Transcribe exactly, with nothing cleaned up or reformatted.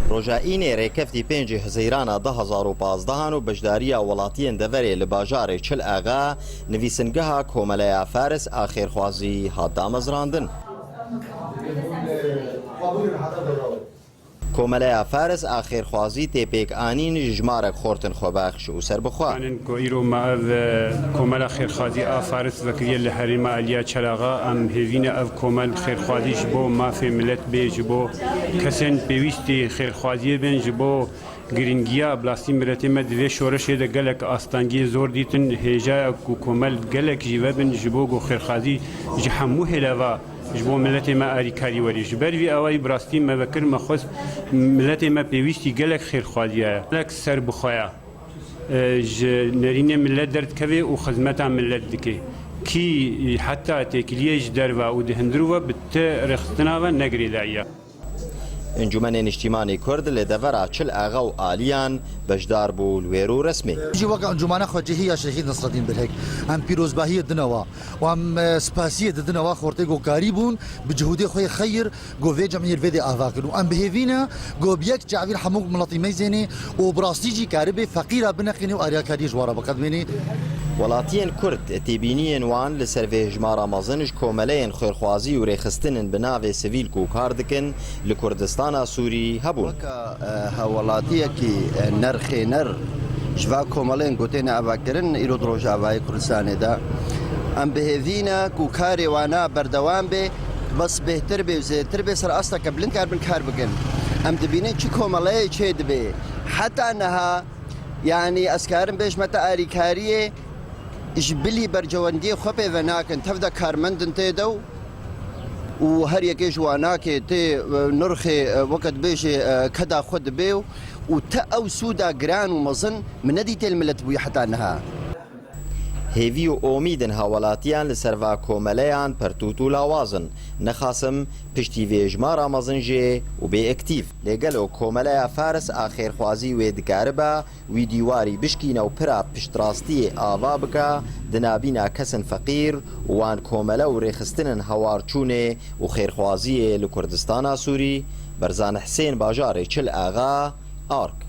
Roja Înê rêkeftî pêncê Hizîrana du hazar û pazdehan û beşdariya welatiyên deverê li bajarê Çil Axa, nivîsingeha Komeleya Faris a Xêrxwazî hat damezrandin. Komeleya Faris a Xêrxwazî tê pêkanîn ji jimarek xortin xwebexş û serbixwe. Zanin ku îro me ev, e, komela xêrxwazî a Faris vekiriye li herêma Aliya Çil Axa. Em hêvî ne ev komel xêrxwazî ji bo mafê milet bê, ji bo kesên pêwîstî xêrxwaziyê bin, ji bo girîngiya bilastî miletê me di vê şoreşê de gelek astengiyê zor dîtin. Hêjaya ku komel gelek jî vebin ji bo ku xêrxwazî ji hemû hêleva ji bo miletê me arîkarî werî. Ji ber vî awayî bi rastî me vekir, me xwest miletê me pêwîstî gelek xêrxwazî ye, gelek serbixwe ye. E, ji nerînê milet derdikeve û xizmeta milet dike. Kî heta têkiliyê ji derve û di hundirû ve bi ti rêxistina ve ne girêdayî ye. Encûmenê Niştîmanî Kurd li devera Çil Axa û Aliyan beşdar bû li wêr û resmê. Jî weke Encûmena Xwecihî ya Şêxî Nesreddîn Bilhik, em pîrozbahiyê didine wa û em, e, spasiyê didine wa xortê ku karîbûn bi cihûdê xwe yê xeyr ku vê cemiyê li vê dê ava kirin û em bi hêvî ne ku bi yek çavî li hemû miletî meyzênê û bi rastî jî karibê feqîra bineqînê û aryakariyê ji wan re biqedmênê. Welatiyên Kurd têbîniyên wan li ser vê hejmara mezin ji komeleyên xêrxwazî û rêxistinin bi navê sivîl ku kar dikin li Kurdistana Sûrî hebûn. Weke, e, hawwelatiyekî, e, nerxêner ji va komeleyên ku têne avakirin îro di Rojavayê Kurdistanê de, em bi hêvî ne ku karê wana berdewam bê, bes bêhtir bê û zêdetir bê, ser asteke bilind karibin kar bikin. Em dibînin çi komeleyê çê dibe. Heta niha, yanî ez karim bêjme te arîkariyê ji bilî berjewendiyê xwe pê ve nakin. Tev de karmend in tê de û, û her yekê ji wan nakê tê, e, nirxê, e, weke dibêjê, e, keda xwe dibe û, û te ew sûda giran û mezin min nedîtê li milet bûye heta niha. Hêvî û omîdin hawelatiyan li ser va komeleyan pertût û lawaz in. Nexasim piştî vê hejmara mezin jê û bê ektîf. Lê gelo komeleya Faris a xêrxwazî wê dikaribe wî dîwarî bişkîne û pira piştrastiyê ava bike di nabîna kesên feqîr û wan komele û rêxistinên hewarçûnê û xêrxwaziyê li Kurdistana Sûrî? Berzan Hisên, bajarê Çil Axa, Ark.